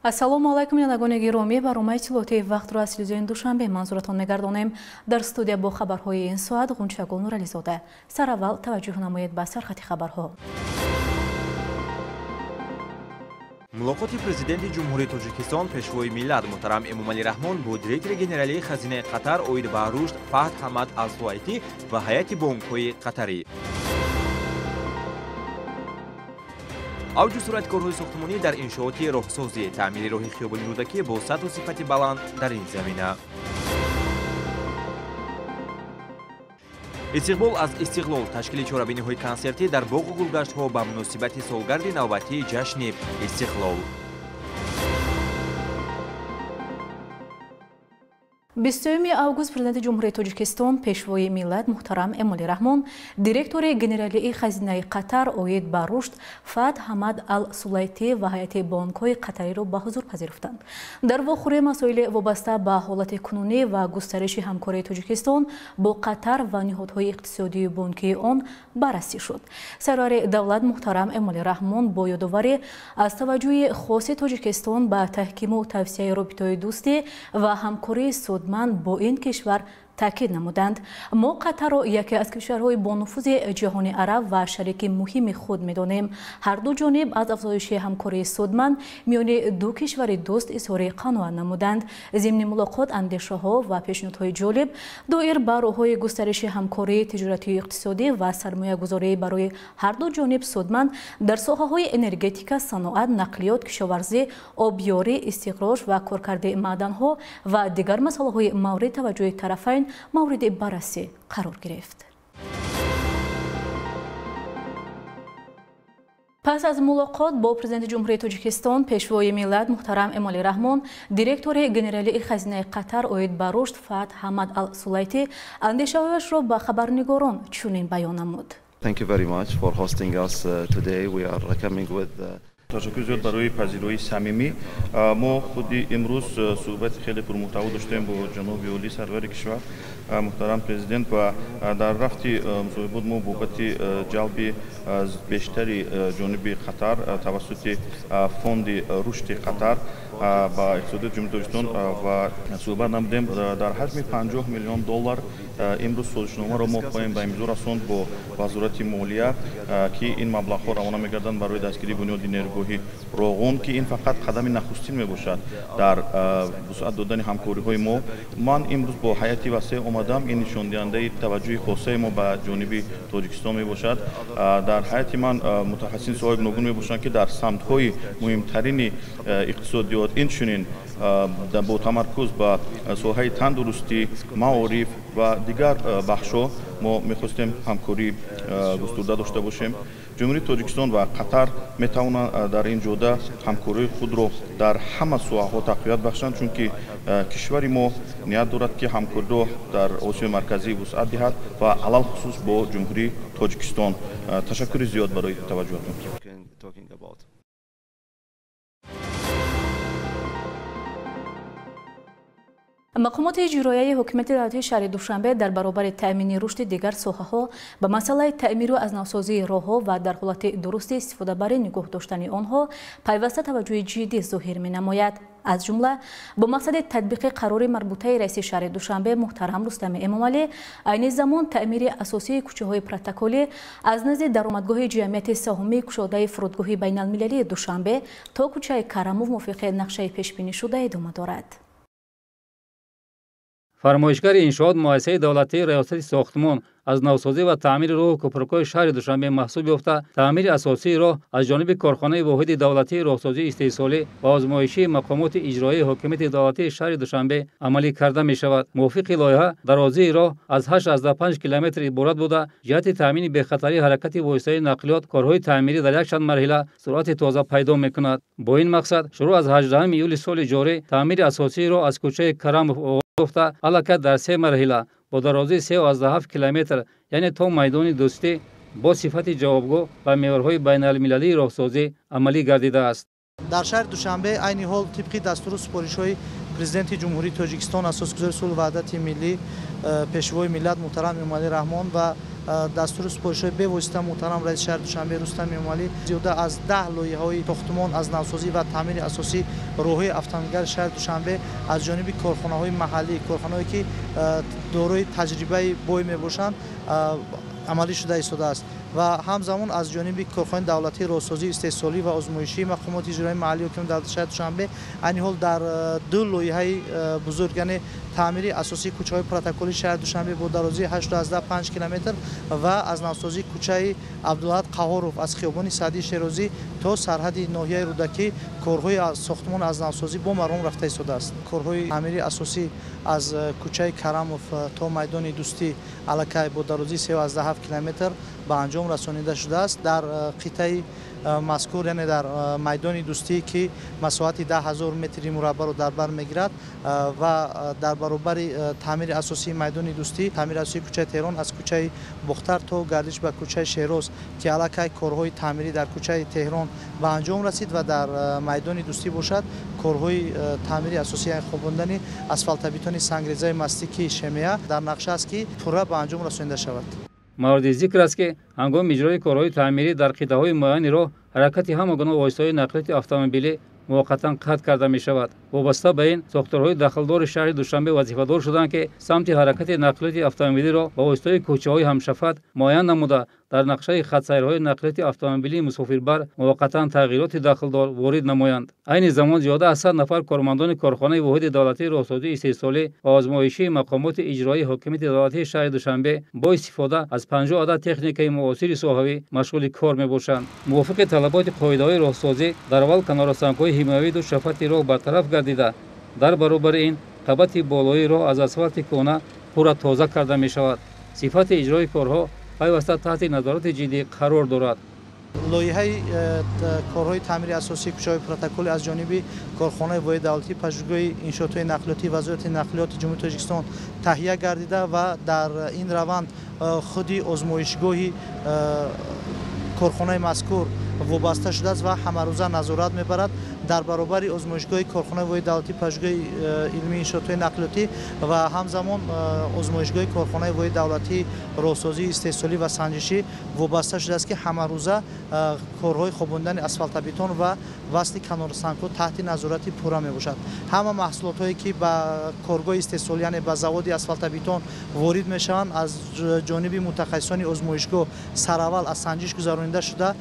Ассалому алайкум, бинандагони гиромӣ. Барномаи иттилоотии вақтро аз телевизиони Душанбе манзуратон мегардонем. Дар студия бо хабарҳои ин соат Ғунчагул Нурализода. Сараввал таваҷҷӯҳ намоед ба сархати хабарҳо. Мулоқоти президенти Ҷумҳурии Тоҷикистон, пешвои миллат муҳтарам Эмомалӣ Раҳмон бо директори генералии хазинаи Қатар оид ба рушд Фаҳд Ҳамад Алсуайтӣ ва ҳайати бонкҳои қатарӣ. Авҷу суръати корҳои сохтмонӣ дар иншооти роҳсозӣ, таъмири роҳи хиёбони Рӯдакӣ бо сатҳу сифати баланд дар ин замина. Истиқбол аз истиқлол, ташкили чорабиниҳои консертӣ дар боғу гулгаштҳо ба муносибати солгарди навбатии ҷашни Истиқлол. 20 август президенти Ҷумҳурии Тоҷикистон, пешвои миллат муҳтарам Эмомалӣ Раҳмон, директори генералии хазинаи Қатар оид ба рушд Фаҳд Ҳамад Ал-Сулайтӣ ва ҳайати бонкҳои қатариро ба ҳузур пазируфтанд. Дар вохӯрӣ масоили вобаста ба ҳолати кунунӣ ва густариши ҳамкории Тоҷикистон бо Қатар ва ниҳодҳои иқтисодию бонкии он баррасӣ шуд. Сарвари давлат муҳтарам Эмомалӣ Раҳмон бо ёдоварӣ аз таваҷҷӯҳи хоси Тоҷикистон ба таҳкиму тавсияи робитаҳои дӯстӣ ва ҳамкории судманд бо ин кишвар таъкид намуданд. Мо Қатарро яке аз кишварҳои бонуфузи ҷаҳони араб ва шарики муҳими худ медонем. Ҳар ду ҷониб аз афзоиши ҳамкории судманд миёни ду кишвари дӯст изҳори қаноат намуданд. Зимни мулоқот андешаҳо ва пешниҳодҳои ҷолиб доир ба роҳҳои густариши ҳамкории тиҷоратию иқтисодӣ ва сармоягузорӣ барои ҳар ду ҷониб судманд дар соҳаҳои энергетика, саноат, нақлиёт, кишоварзӣ, обёрӣ, истиқроҷ ва коркарди маъданҳо ва дигар масъалаҳои мавриди таваҷҷӯҳи тарафайн мавриди баррасӣ қарор гирифт. Пас аз мулоқот бо президенти Ҷумҳурии Тоҷикистон, пешвои миллат муҳтарам Эмомалӣ Раҳмон, директори генералии хазинаи Қатар оид ба рушд Фаҳд Ҳамад Ал-Сулайтӣ андешаҳояшро ба хабарнигорон чунин баён намуд. Thank you very much for hosting us today. We are coming with Ташаккур зиёд барои пазироии самимӣ. Мо худи имрӯз суҳбати хеле пурмуҳтаво доштем бо ҷаноби олӣ сарвари кишвар муҳтарам президент ва дар рафти мусоҳибот мо бобати ҷалби бештари ҷониби Қатар тавассути фонди рушди Қатар ба иқтисодиёти Ҷумҳурии Тоҷикистон ва суҳбат намудем. Дар ҳаҷми 50 миллион доллар имрӯз созишномаро мо хоҳем ба имзо расонд бо вазорати молия, ки ин маблағҳо равона мегарданд барои дастгирии бунёди нерӯгоҳи Роғун, ки ин фақат қадами нахустин мебошад дар вусъат додани ҳамкориҳои мо. Ман имрӯз бо ҳайати васеъ омадам. Ин нишондиҳандаи таваҷҷӯҳи хосаи мо ба ҷониби Тоҷикистон мебошад. Дар ҳайати ман мутахассисини соҳаи гуногун мебошанд, ки дар самтҳои муҳимтарини иқтисодиёт, инчунин бо тамаркуз ба соҳаи тандурустӣ, маориф ва дигар бахшҳо мо мехостем ҳамкории густурда дошта бошем. Ҷумҳурии Тоҷикистон ва Қатар метавонанд дар ин ҷода ҳамкории худро дар ҳама соҳаҳо тақвият бахшанд, чунки кишвари мо ният дорад, ки ҳамкориро дар Осиёи Марказӣ вусъат диҳад ва алалхусус бо Ҷумҳурии Тоҷикистон. Ташаккури зиёд барои таваҷҷӯҳатон. Мақомоти иҷроияи ҳукумати давлатии шаҳри Душанбе дар баробари таъмини рушди дигар соҳаҳо ба масъалаи таъмиру аз навсозии роҳҳо ва дар ҳолати дурусти истифодабарӣ нигоҳ доштани онҳо пайваста таваҷҷӯҳи ҷиддӣ зоҳир менамояд. Аз ҷумла бо мақсади татбиқи қарори марбутаи раиси шаҳри Душанбе муҳтарам Рустами Эмомалӣ айни замон таъмири асосии кӯчаҳои протоколӣ аз назди даромадгоҳи ҷамъияти саҳомии кушодаи фурудгоҳи байналмилалии Душанбе то кӯчаи Карамов мувофиқи нақшаи пешбинишуда идома дорад. Фармоишгари иншоот муассисаи давлатии раёсати сохтмон аз навсозӣ ва таъмири роҳу кӯпрукҳои шаҳри Душанбе маҳсуб ёфта, таъмири асосии роҳ аз ҷониби корхонаи воҳиди давлатии роҳсозии истеҳсолӣ ва озмоишии мақомоти иҷроии ҳокимияти давлатии шаҳри Душанбе амалӣ карда мешавад. Мувофиқи лоиҳа дарозии роҳ аз 8,5 километр иборат буда, ҷиҳати таъмини бехатарии ҳаракати воситаи нақлиёт корҳои таъмирӣ дар якчанд марҳила суръати тоза пайдо мекунад. Бо ин мақсад шурӯъ аз 18 июли соли ҷорӣ таъмири асосии роҳ аз кӯчаи Карамов оғоз ёфта, аллакай дар се марҳила бо дарозии 3,7 километр, яъне то майдони Дӯстӣ, бо сифати ҷавобгӯ ба меъёрҳои байналмилалии роҳсозӣ амалӣ гардидааст. Дар шаҳри Душанбе айни ҳол тибқи дастуру супоришҳои президенти Ҷумҳурии Тоҷикистон, асосгузори сулҳу ваҳдати миллӣ, пешвои миллат муҳтарам Эмомалӣ Раҳмон ва дастуру супоришҳои бевосита муҳтарам раиси шаҳри Душанбе Рустам Эмомалӣ зиёда аз 10 лоиҳаҳои сохтмон аз навсозӣ ва таъмири асосӣ роҳҳои автомобилгари шаҳри Душанбе аз ҷониби корхонаҳои маҳаллӣ, корхонаҳое ки дорои таҷрибаи бой мебошанд, амалӣ шуда истодааст ва ҳамзамон аз ҷониби корхонаи давлатии роҳсозӣ, истеҳсолӣ ва озмоишии мақомоти иҷроии маҳаллии ҳокимияти давлатии шаҳри Душанбе айни ҳол дар ду лоиҳаи бузург, яъне таъмири асосии кӯчаҳои протоколии шаҳри Душанбе бо дарозии 8,5 километр ва аз навсозии кӯчаи Абдулаҳад Қаҳоров аз хиёбони Саъдии Шерозӣ то сарҳади ноҳияи Рӯдакӣ корҳои сохтмон аз навсозӣ бо маром рафта истодааст. Корҳои таъмири асосӣ аз кӯчаи Карамов то майдони Дӯстӣ аллакай бо дарозии 3,7 километр ба анҷом расонида шудааст. Дар қитъаи мазкур, яъне дар майдони Дӯстӣ, ки масоҳати 10 000 метри мураббаъро дар бар мегирад ва дар баробари таъмири асосии майдони Дӯстӣ, таъмири асосии кӯчаи Теҳрон аз кӯчаи Бохтар то гардиш ба кӯчаи Шероз, ки аллакай корҳои таъмирӣ дар кӯчаи Теҳрон ба анҷом расид ва дар майдони Дӯстӣ бошад корҳои таъмири асосӣ, яъне хобондани асфалтабетони сангрезаи мастики шемея дар нақша аст, ки пурра ба анҷом расонида шавад. Мавриди зикр аст, ки ҳангоми иҷрои корҳои таъмирӣ дар қитъаҳои муайяни роҳ ҳаракати ҳама гуна воситаҳои нақлиёти автомобилӣ муваққатан қатъ карда мешавад. Вобаста ба ин, сохторҳои дахлдори шаҳри Душанбе вазифадор шуданд, ки самти ҳаракати нақлиёти автомобилиро ба воситаҳои кӯчаҳои ҳамшафат муайян намуда, дар нақшаи хатсайрҳои нақлиёти автомобилии мусофирбар муваққатан тағйироти дахлдор ворид намоянд. Айни замон зиёда аз 100 нафар кормандони корхонаи воҳиди давлатии роҳсозии истеҳсолӣ ва озмоишии мақомоти иҷроии ҳокимияти давлатии шаҳри Душанбе бо истифода аз 50 адад техникаи муосири соҳавӣ машғули кор мебошанд. Мувофиқи талаботи қоидаҳои роҳсозӣ, дар аввал канорасангҳои ҳимоявии ду шафати роҳ бартараф гардида, дар баробари ин қабати болоии роҳ аз асфалти кӯҳна пурра тоза карда мешавад. Сифати иҷрои корҳо пайваста таҳти назорати ҷиддӣ қарор дорад. Лоиҳаи корҳои таъмири асосии кӯчаҳои протоколӣ аз ҷониби корхонаи воҳиди давлатии пажӯҳишгоҳи иншоотҳои нақлиётии Вазорати нақлиёти Ҷумҳурии Тоҷикистон таҳия гардида ва дар ин раванд худи озмоишгоҳи корхонаи мазкур вобаста шудааст ва ҳамарӯза назорат мебарад. Дар баробари озмоишгоҳи корхонаи воҳиди давлатии пажӯҳишгоҳи илмии иншоотҳои нақлиётӣ ва ҳамзамон озмоишгоҳи корхонаи воҳиди давлатии роҳсозии истеҳсолӣ ва санҷишӣ вобаста шудааст, ки ҳамарӯза корҳои хобондани асфалтабетон ва васли канорсангҳо таҳти назорати пурра мебошад. Ҳама маҳсулотҳое ки ба коргоҳи истеҳсолӣ, яъне ба заводи асфалтабетон ворид мешаванд, аз ҷониби мутахассисони озмоишгоҳ сараввал аз санҷиш гузаронида шуда,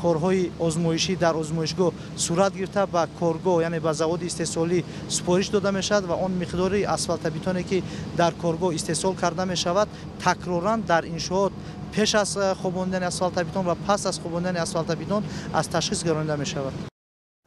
корҳои озмоишӣ дар озмоишгоҳ сурат гирифта, ба коргоҳ, яъне ба заводи истеҳсолӣ супориш дода мешавад ва он миқдори асфалтабетоне ки дар коргоҳ истеҳсол карда мешавад, такроран дар иншоот пеш аз хобондани асфалтабетон ва пас аз хобондани асфалтабетон аз ташхис гузаронида мешавад.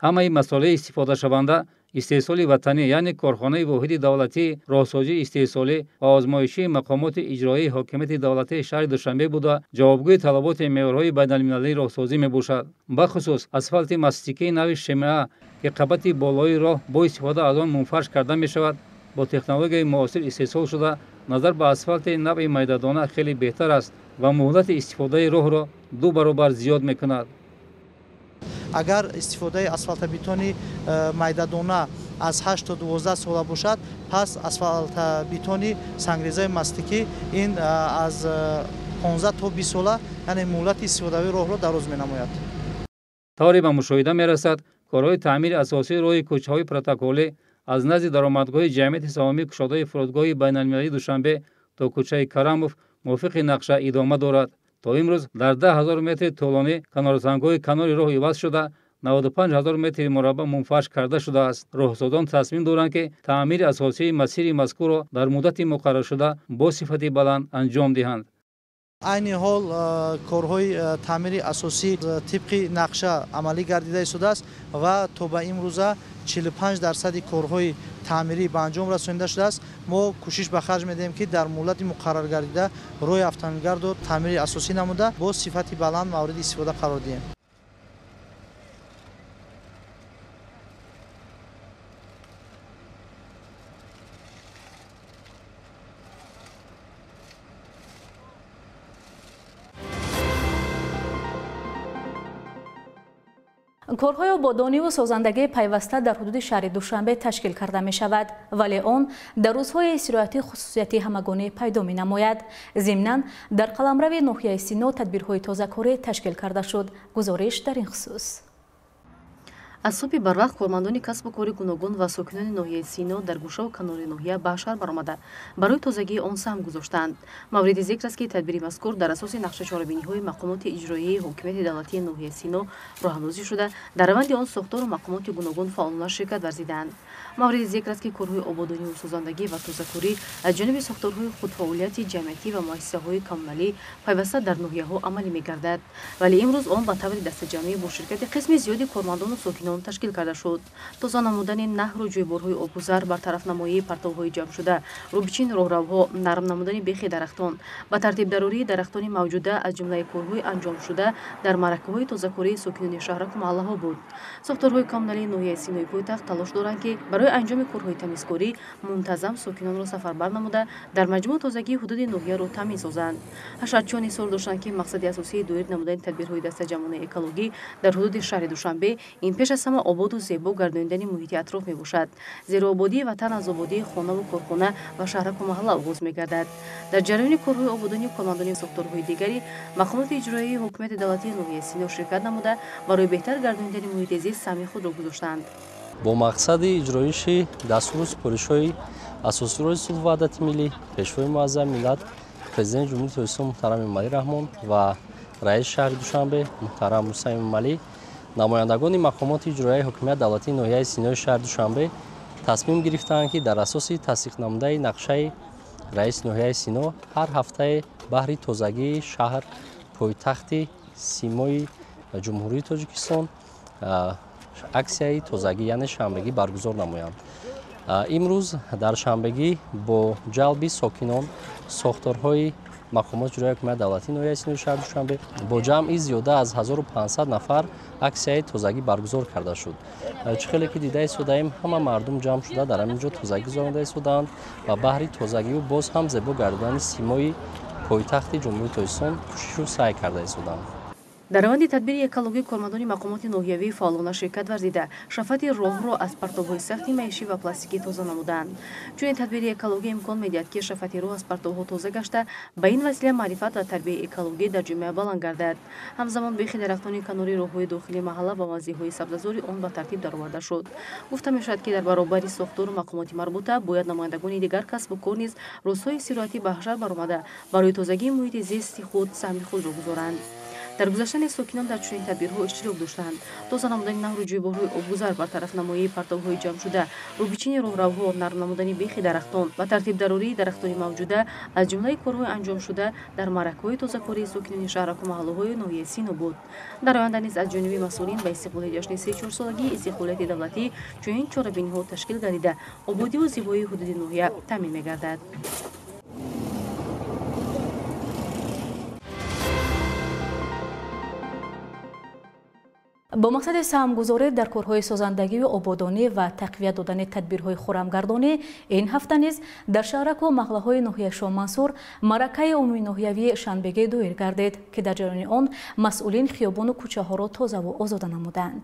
Ҳамаи масолеҳи истифодашаванда истеҳсоли ватанӣ, яъне корхонаи воҳиди давлатии роҳсозии истеҳсолӣ ва озмоишии мақомоти иҷроии ҳокимияти давлатии шаҳри Душанбе буда, ҷавобгӯи талаботи меъёрҳои байналмилалии роҳсозӣ мебошад. Бахусус асфалти мастикии нави шемеа, ки қабати болоии роҳ бо истифода аз он мунфарш карда мешавад, бо технологияи муосир истеҳсол шуда, назар ба асфалти навъи майдадона хеле беҳтар аст ва муҳлати истифодаи роҳро ду баробар зиёд мекунад. Агар истифодаи асфалтабетони майдадона аз 8 то 12 сола бошад, пас асфалтабетони сангрезаи мастикӣ ин аз 15 то 20 сола, яъне муҳлати истифодавии роҳро дароз менамояд. Тавре ба мушоҳида мерасад, корҳои таъмири асосии роҳи кӯчаҳои протоколӣ аз назди даромадгоҳи ҷамъияти саҳомии кушодаи фурудгоҳи байналмилалии Душанбе то кӯчаи Карамов мувофиқи нақша идома дорад. То имрӯз дар 10 000 метри тӯлонӣ канорсангҳои канори роҳ иваз шуда, 95 000 метри мураббаъ мунфарш карда шудааст. Роҳсозон тасмим доранд, ки таъмири асосии масири мазкурро дар муддати муқарраршуда бо сифати баланд анҷом диҳанд. Айни ҳол корҳои таъмири асосӣ тибқи нақша амалӣ гардида истодааст ва то ба имрӯза 45% корҳои таъмирӣ ба анҷом расонида шудааст. Мо кӯшиш ба харҷ медиҳем, ки дар муҳлати муқарраргардида роҳи автомобилгардро таъмири асосӣ намуда, бо сифати баланд мавриди истифода қарор диҳем. Корҳои ободониву созандагии пайваста дар ҳудуди шаҳри Душанбе ташкил карда мешавад, вале он дар рӯзҳои истироҳатӣ хусусияти ҳамагонӣ пайдо менамояд. Зимнан дар қаламрави ноҳияи Сино тадбирҳои тозакорӣ ташкил карда шуд. Гузориш дар ин хусус. Аз субҳи барвақт кормандони касбу кори гуногун ва сокинони ноҳияи Сино дар гӯшаву канори ноҳия ба ҳашар баромада барои тозагии он саҳм гузоштаанд. Мавриди зикр аст, ки тадбири мазкур дар асоси нақша чорабиниҳои мақомоти иҷроияи ҳокимияти давлатии ноҳияи Сино роҳандозӣ шуда, дар раванди он сохтору мақомоти гуногун фаъолона ширкат варзидаанд. Мавриди зикр аст, ки корҳои ободониву созандагӣ ва тозакорӣ аз ҷониби сохторҳои худфаъолияти ҷамъиятӣ ва муассисаҳои коммуналӣ пайваста дар ноҳияҳо амалӣ мегардад, вале имрӯз он ба таври дастаҷамъӣ бо ширкати қисми зиёди кормандону сокинон ташкил карда шуд. Тоза намудани наҳру ҷӯйборҳои обгузар, бартарафнамоии партовҳои ҷамъшуда, рӯбичин роҳравҳо, нарм намудани бехи дарахтон, ба тартибдарории дарахтони мавҷуда аз ҷумлаи корҳои анҷомшуда дар маъракаҳои тозакории сокинони шаҳраку маҳаллаҳо буд. Сохторҳои коммуналии ноҳияи Синои пойтахт талош доранд, ки барои анҷоми корҳои тамизкорӣ мунтазам сокинонро сафарбар намуда, дар маҷмӯъ тозагии ҳудуди ноҳияро таъмин созанд. Ҳашарчиён изҳор доштанд, ки мақсади асосии доир намудани тадбирҳои дастаҷамъонаи экологӣ дар ҳудуди шаҳри Душанбе ин пеш аз ҳама ободу зебо гардонидани муҳити атроф мебошад, зеро ободии ватан аз ободии хонаву корхона ва шаҳраку маҳалла оғоз мегардад. Дар ҷараёни корҳои ободонӣ кормандони сохторҳои дигари мақомоти иҷроияи ҳокимияти давлатии ноҳияи Сино ширкат намуда барои беҳтар гардонидани муҳити зист саҳми худро гузоштанд. Бо мақсади иҷроиши дастуру супоришҳои асосгузори сулҳу ваҳдати миллӣ, пешвои муаззами миллат, президенти Ҷумҳурии Тоҷикистон муҳтарам Эмомалӣ Раҳмон ва раиси шаҳри Душанбе муҳтарам Рустам Эмомалӣ, намояндагони мақомоти иҷроияи ҳокимияти давлатии ноҳияи Синои шаҳри Душанбе тасмим гирифтаанд, ки дар асоси тасдиқнамудаи нақшаи раиси ноҳияи Сино ҳар ҳафтае баҳри тозагии шаҳр, пойтахти симои Ҷумҳурии Тоҷикистон аксияи тозагӣ, яъне шанбегӣ баргузор намоянд. Имрӯз дар шанбегӣ бо ҷалби сокинон, сохторҳои мақомоти иҷроияи ҳокимияти давлатии ноҳияи Синои шаҳри Душанбе бо ҷамъи зиёда аз 1500 нафар аксияи тозагӣ баргузор карда шуд. Чӣ хеле ки дида истодаем, ҳама мардум ҷамъ шуда дар ҳамин ҷо тозагӣ гузаронида истодаанд ва баҳри тозагию боз ҳам зебо гардидани симои пойтахти Ҷумҳурии Тоҷикистон кӯшишу саъй карда истодаанд. Дар раванди тадбири экологӣ кормандони мақомоти ноҳиявӣ фаъолона ширкат варзида, шафати роҳро аз партовҳои сахти маишӣ ва пластикӣ тоза намуданд. Чунин тадбири экологӣ имкон медиҳад, ки шафати роҳ аз партовҳо тоза гашта, ба ин васила маърифат ва тарбияи экологӣ дар ҷомеа баланд гардад. Ҳамзамон бехи дарахтони канори роҳҳои дохили маҳалла ва мавзеъҳои сабзазори он ба тартиб дароварда шуд. Гуфта мешавад, ки дар баробари сохтору мақомоти марбута бояд намояндагони дигар касбу кор низ рӯзҳои истироҳатӣ ба ҳашар баромада барои тозагии муҳити зисти худ саҳми худро гузоранд. Дар гузаштани сокинон дар чунин тадбирҳо иштирок доштанд. Тоза намудани наҳру ҷӯйборҳои обгузар, бартарафнамоии партовҳои ҷамъшуда, рӯбичини роҳравҳо, нарм намудани бехи дарахтон ва тартибдарории дарахтони мавҷуда аз ҷумлаи корҳои анҷомшуда дар маъракаҳои тозакории сокинони шаҳраку маҳаллаҳои ноҳияи Сино буд. Дар оянда низ аз ҷониби масъулин ба истиқболи ҷашни 34-солагии истиқлолияти давлатӣ чунин чорабиниҳо ташкил гардида, ободиву зебоии ҳудуди ноҳия таъмин мегардад. Бо мақсади саҳмгузорӣ дар корҳои созандагию ободонӣ ва тақвият додани тадбирҳои хурамгардонӣ ин ҳафта низ дар шаҳраку маҳаллаҳои ноҳияи Шоҳмансур маъракаи умуминоҳиявии шанбегӣ доир гардид, ки дар ҷараёни он масъулин хиёбону кӯчаҳоро тозаву озода намуданд.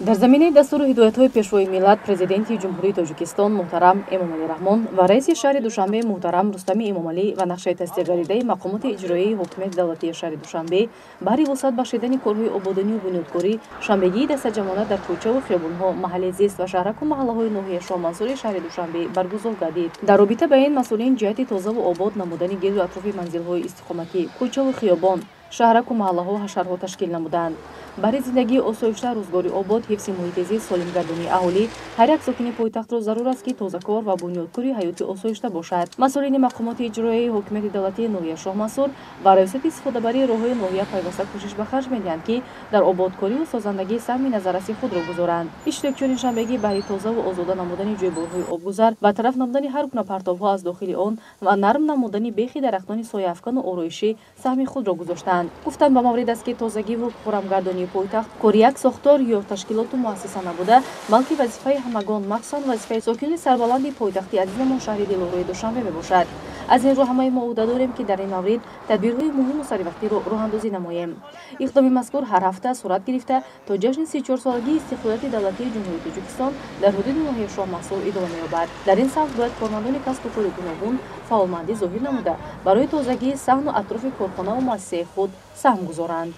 Дар заминаи дастуру ҳидоятҳои пешвои миллат, президенти Ҷумҳурии Тоҷикистон муҳтарам Эмомалӣ Раҳмон ва раиси шаҳри Душанбе муҳтарам Рустами Эмомалӣ ва нақшаи тасдиқгардидаи мақомоти иҷроияи ҳокимияти давлатии шаҳри Душанбе баҳри вусъат бахшидани корҳои ободонию бунёдкорӣ шанбегии дастаҷамъона дар кӯчаву хиёбонҳо, маҳалли зист ва шаҳраку маҳаллаҳои ноҳияи Шоҳмансури шаҳри Душанбе баргузор гардид. Дар робита ба ин масъулин ҷиҳати тозаву обод намудани гирду атрофи манзилҳои истиқоматӣ, кӯчаву хиёбон, шаҳраку маҳаллаҳо ҳашарҳо ташкил намуданд. Баҳри зиндагии осоишта, рӯзгори обод, ҳифзи муҳити зист, солимгардонии аҳолӣ ҳар як сокини пойтахтро зарур аст, ки тозакор ва бунёдкори ҳаёти осоишта бошад. Масъулини мақомоти иҷроияи ҳокимияти давлатии ноҳияи Шоҳмансур ва раёсати истифодабарии роҳҳои ноҳия пайваста кӯшиш ба харҷ медиҳанд, ки дар ободкорию созандагӣ саҳми назарраси худро гузоранд. Иштирокчиёни шанбегӣ баҳри тозаву озода намудани ҷӯйборҳои обгузар, бартараф намудани ҳар гуна партовҳо аз дохили он ва нарм намудани бехи дарахтони сояафкану ороишӣ саҳми худро гузоштанд. Гуфтанд ба маврид аст, ки тозагиву хурамгардонии пойтахт кори як сохтор ё ташкилоту муассиса набуда, балки вазифаи ҳамагон, махсусан вазифаи сокинони сарбаланди пойтахти азизамон шаҳри дилорои Душанбе мебошад. Аз ин рӯ ҳамаи мо ӯҳда дорем, ки дар ин маврид тадбирҳои муҳиму саривақтиро роҳандозӣ намоем. Иқдоми мазкур ҳар ҳафта сурат гирифта то ҷашни 34-солагии истиқлолияти давлатии Ҷумҳурии Тоҷикистон дар ҳудуди ноҳияи Шоҳмансур идома меёбад. Дар ин самт бояд кормандони касбу кори гуногун фаъолмандӣ зоҳир намуда, барои тозагии саҳну атрофи корхонаву муассисаи худ саҳм гузоранд.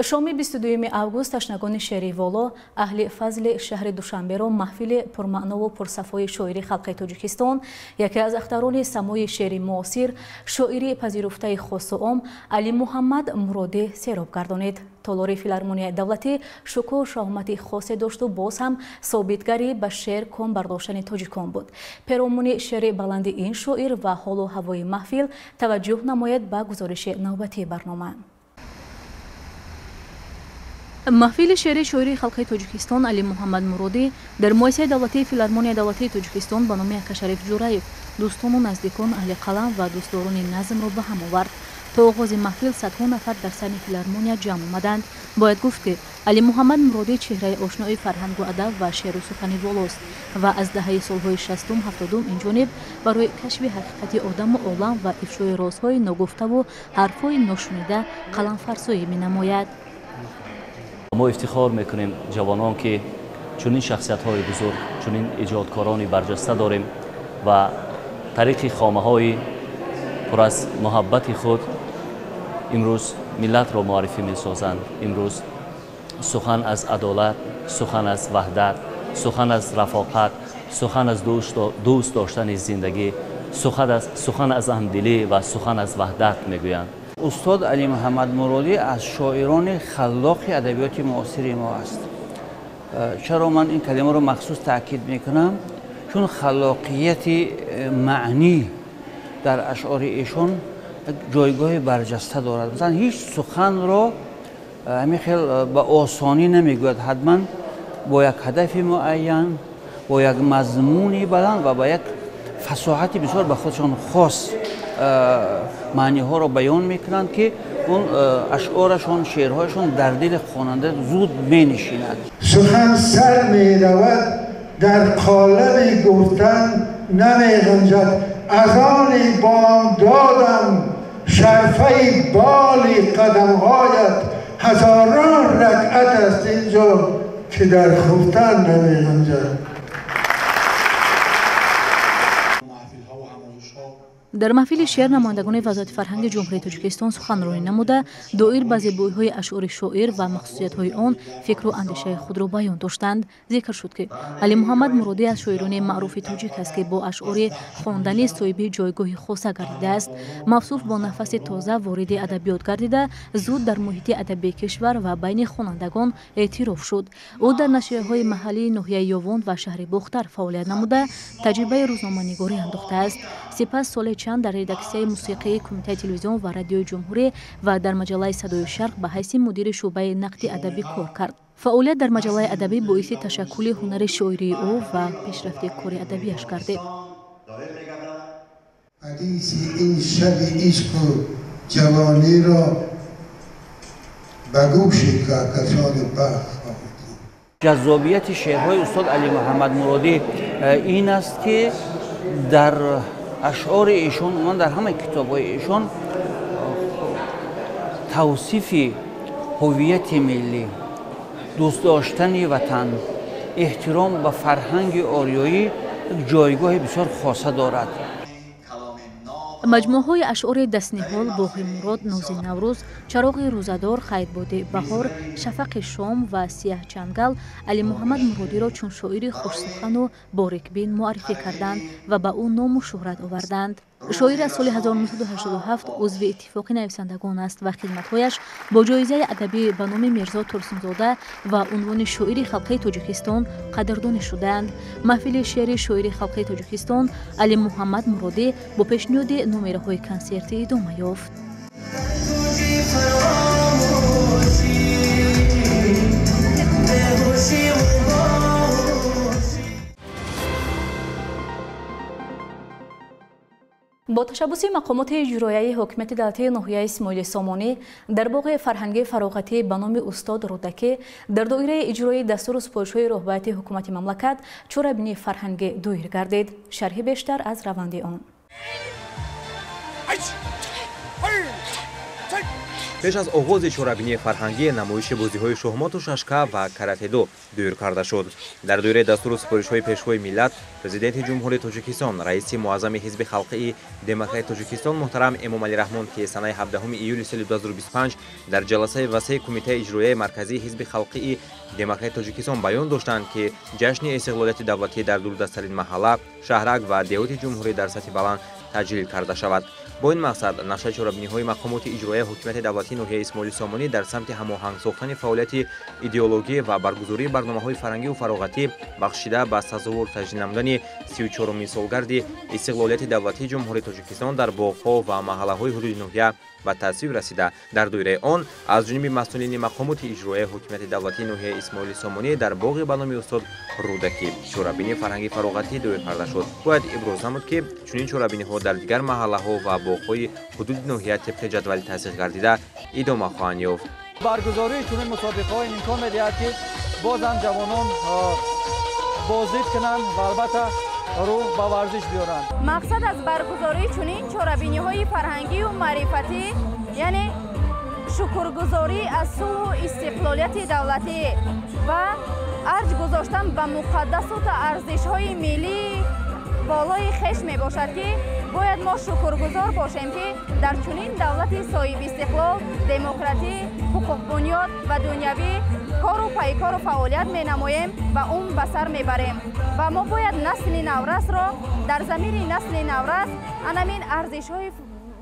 Шоми 22 август ташнагони шеъри воло, аҳли фазли шаҳри Душанберо маҳфили пурмаънову пурсафои шоири халқи Тоҷикистон, яке аз ахтарони самои шеъри муосир, шоири пазируфтаи хосу ом Алимуҳаммад Муродӣ сероб гардонид. Толори филармонияи давлатӣ шукӯҳу шаҳомати хосе дошту боз ҳам собитгари ба шеър ком бардоштани тоҷикон буд. Перомуни шеъри баланди ин шоир ва ҳолу ҳавои маҳфил таваҷҷӯҳ намояд ба гузориши навбатии барнома. Маҳфили шеъри шоири халқи Тоҷикистон Алимуҳаммад Муродӣ дар муассисаи давлатии филармонияи давлатии Тоҷикистон ба номи Акашариф Ҷураев дӯстону наздикон, аҳли қалам ва дӯстдорони назмро ба ҳам овард. То оғози маҳфил садҳо нафар дар саҳни филармония ҷамъ омаданд. Бояд гуфт, ки Алимуҳаммад Муродӣ чеҳраи ошнои фарҳангу адаб ва шеъру сухани волост ва аз даҳаи солҳои 60-70 инҷониб барои кашфи ҳақиқати одаму олам ва ифшои розҳои ногуфтаву ҳарфҳои ношунида қаламфарсоӣ менамояд. Мо ифтихор мекунем ҷавонон, ки чунин шахсиятҳои бузург, чунин иҷодкорони барҷаста дорем ва тариқи хомаҳои пур аз муҳаббати худ имрӯз миллатро муаррифӣ месозанд. Имрӯз сухан аз адолат, сухан аз ваҳдат, сухан аз рафоқат, сухан аз дӯст доштани зиндагӣ, сухан аз ҳамдилӣ ва сухан аз ваҳдат мегӯянд. Устод Алимуҳаммад Муродӣ аз шоирони халлоқи адабиёти муосири мо аст. Чаро ман ин калимаро махсус таъкид мекунам? Чун халлоқияти маънӣ дар ашъори эшон ҷойгоҳи барҷаста дорад. Масалан, ҳеҷ суханро ҳамин хел ба осонӣ намегӯяд, ҳатман бо як ҳадафи муайян, бо як мазмуни баланд ва ба як фасоҳати бисёр ба худшон хос маъниҳоро баён мекунанд, ки он ашъорашон, шеърҳояшон дар дили хонанда зуд менишинад. Сухан сар меравад, дар қолаби гуфтан намеғунҷад. Аз они бомдодам шарфаи боли қадамҳоят ҳазорон ракъат аст инҷо, ки дар хуфтан намеғунҷад. Дар маҳфили шеър намояндагони Вазорати фарҳанги Ҷумҳурии Тоҷикистон суханронӣ намуда, доир ба зебоиҳои ашъори шоир ва махсусиятҳои он фикру андешаи худро баён доштанд. Зикр шуд, ки Алимуҳаммад Муродӣ аз шоирони маъруфи тоҷик аст, ки бо ашъори хонданӣ соҳиби ҷойгоҳи хоса гардидааст. Мавсуф бо нафаси тоза вориди адабиёт гардида, зуд дар муҳити адабии кишвар ва байни хонандагон эътироф шуд. Ӯ дар нашрияҳои маҳаллии ноҳияи Ёвон ва шаҳри Бохтар фаъолият намуда, таҷрибаи рӯзноманигорӣ андохтааст. Сипас соли чанд дар редаксияи мусиқии Кумитаи телевизион ва радиои ҷумҳурӣ ва дар маҷаллаи Садои Шарқ ба ҳайси мудири шӯъбаи нақди адабӣ кор кард. Фаъолият дар маҷаллаи адабӣ боиси ташаккули ҳунари шоирии ӯ ва пешрафти кори адабиаш гардид. Ҳадиси ин шаби ишқу ҷавониро ба гӯши каҳкашони бахт хоҳед. Ҷаззобияти шеърҳои устод Алимуҳаммад Муродӣ ин аст, ки дар ашъори эшон, умуман дар ҳамаи китобҳои эшон тавсифи ҳувияти миллӣ, дӯст доштани ватан, эҳтиром ба фарҳанги ориёӣ ҷойгоҳи бисёр хоса дорад. Маҷмӯаҳои ашъори Дастниҳол, Боғи Мурод, Нози Наврӯз, Чароғи рӯзадор, Хайрбоди баҳор, Шафақи шом ва Сияҳчангал Алимуҳаммад Муродиро чун шоири хушсухану борикбин муаррифӣ карданд ва ба ӯ ному шӯҳрат оварданд. Шоир аз соли 1987 узви Иттифоқи нависандагон аст ва хидматҳояш бо ҷоизаи адабӣ ба номи Мирзо Турсунзода ва унвони шоири халқии Тоҷикистон қадрдонӣ шудаанд. Маҳфили шеъри шоири халқии Тоҷикистон Алимуҳаммад Муродӣ бо пешниҳоди номераҳои консертӣ идома ёфт. Бо ташаббуси мақомоти иҷроияи ҳокимияти давлатии ноҳияи Исмоили Сомонӣ дар боғи фарҳангии фароғатӣ ба номи устод Рӯдакӣ дар доираи иҷрои дастуру супоришҳои роҳбарияти ҳукумати мамлакат чорабинии фарҳангӣ доир гардид. Шарҳи бештар аз раванди он. Пеш аз оғози чорабинии фарҳангӣ намоиши бозиҳои шоҳмоту шашка ва каратедо доир карда шуд. Дар доираи дастуру супоришҳои Пешвои миллат, Президенти Ҷумҳурии Тоҷикистон, раиси муаззами Ҳизби халқии Демократии Тоҷикистон муҳтарам Эмомалӣ Раҳмон, ки санаи 17 июли соли 2025 дар ҷаласаи васеи Кумитаи иҷроияи марказии Ҳизби халқии Демократии Тоҷикистон баён доштанд, ки ҷашни истиқлолияти давлатӣ дар дурдасттарин маҳалла, шаҳрак ва деҳоти ҷумҳурӣ дар сатҳи баланд таҷлил карда шавад. Бо ин мақсад нақшаи чорабиниҳои мақомоти иҷроияи ҳокимияти давлатии ноҳияи Исмоили Сомонӣ дар самти ҳамоҳанг сохтани фаъолияти идеологӣ ва баргузории барномаҳои фарҳангию фароғатӣ бахшида ба сазовор таҷлил намудани 34-умин солгарди истиқлолияти давлатии Ҷумҳурии Тоҷикистон дар боғҳо ва маҳаллаҳои ҳудуди ноҳия ба тасвиб расида. Дар доираи он аз ҷониби масъулини мақомоти иҷроияи ҳокимияти давлатии ноҳияи Исмоили Сомонӣ дар боғи ба номи устод Рӯдакӣ чорабинии фарҳангии фароғатӣ доир карда шуд. Бояд иброз намуд, ки чунин чорабиниҳо дар дигар маҳаллаҳо ва боғҳои ҳудуди ноҳия тибқи ҷадвали тасдиқ гардида идома хоҳанд ёфт. Баргузории чунин мусобиқаҳо имкон медиҳад, ки боз ҳам ҷавонон боздид кунанд ва албатта рӯ ба варзиш биёранд. Мақсад аз баргузории чунин чорабиниҳои фарҳангию маърифатӣ, яъне шукргузорӣ аз сулҳу истиқлолияти давлатӣ ва арҷ гузоштан ба муқаддасу арзишҳои миллии болои хеш мебошад, ки бояд мо шукргузор бошем, ки дар чунин давлати соҳибистиқлол, демократӣ, ҳуқуқбунёд ва дунявӣ кору пайкору фаъолият менамоем ва умр ба сар мебарем. Ва мо бояд насли наврасро дар замири насли наврас анамин арзишҳои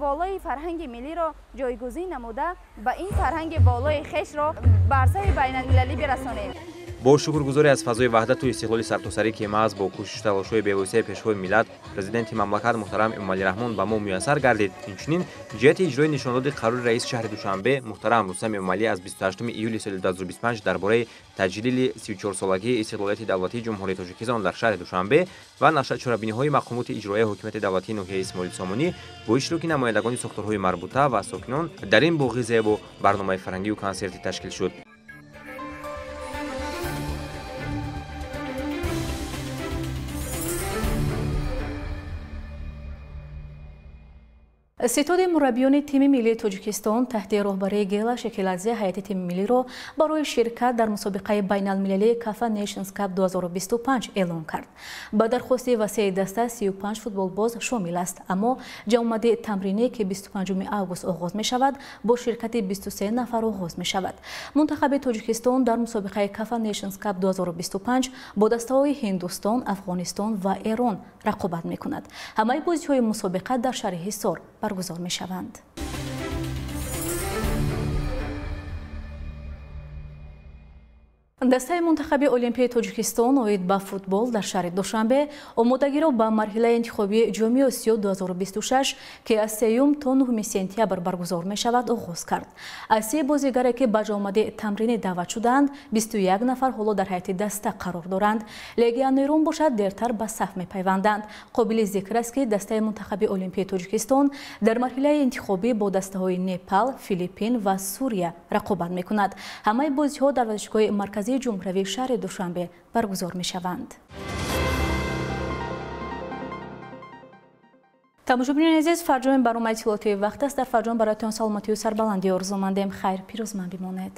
болои фарҳанги миллиро ҷойгузин намуда ба ин фарҳанги болои хешро ба арсаи байналмилалӣ бирасонем. Бо шукргузорӣ аз фазои ваҳдату истиқлоли сартосарӣ, ки маҳз бо кӯшишу талошҳои бевоситаи Пешвои миллат, Президенти мамлакат муҳтарам Эмомалӣ Раҳмон ба мо муяссар гардид, инчунин ҷиҳати иҷрои нишондоди қарори раиси шаҳри Душанбе муҳтарам Рустам Эмомалӣ аз 28 июли соли 2025 дар бораи таҷлили 34-солагии истиқлолияти давлатии Ҷумҳурии Тоҷикистон дар шаҳри Душанбе ва нақшаи чорабиниҳои мақомоти иҷроияи ҳокимияти давлатии ноҳияи Исмоили Сомонӣ бо иштироки намояндагони сохторҳои марбута ва сокинон дар ин боғи зебо барномаи фарҳангию консертӣ ташкил шуд. Ситоди мураббиёни тими миллии Тоҷикистон таҳти роҳбарии Гела Шекиладзе ҳайати тими миллиро барои ширкат дар мусобиқаи байналмилалии Кафа Nations Cup 2025 эълон кард. Ба дархости васеи даста 35 футболбоз шомил аст, аммо ҷамъомади тамринӣ, ки 25 август оғоз мешавад, бо ширкати 23 нафар оғоз мешавад. Мунтахаби Тоҷикистон дар мусобиқаи Кафа Nations Cup 2025 бо дастаҳои Ҳиндустон, Афғонистон ва Эрон рақобат мекунад. Ҳамаи бозиҳои мусобиқа дар шаҳри Ҳисор баргузор мешаванд. Дастаи мунтахаби Олимпияи Тоҷикистон оид ба футбол дар шаҳри Душанбе омодагиро ба марҳилаи интихобии Ҷоми Осиё 2026, ки аз 3 то 9 сентябр баргузор мешавад, оғоз кард. Аз се бозигаре, ки ба ҷомади тамринӣ даъват шудаанд, 21 нафар ҳоло дар ҳайати даста қарор доранд. Легионерон бошад дертар ба саф мепайванданд. Қобили зикр аст, ки дастаи мунтахаби Олимпияи Тоҷикистон дар марҳилаи интихобӣ бо дастаҳои Непал, Филиппин ва Сурия рақобат мекунад. Ҳамаи бозиҳо дар варзишгоҳи марказии ҷумҳуриявии шаҳри Душанбе баргузор мешаванд. Тамошобинони азиз, фарҷоми барномаи иттилоотии вақт аст. Дар фарҷом бароятон саломатию сарбаландӣ орзумандем. Хайр, пирӯзманд бимонед.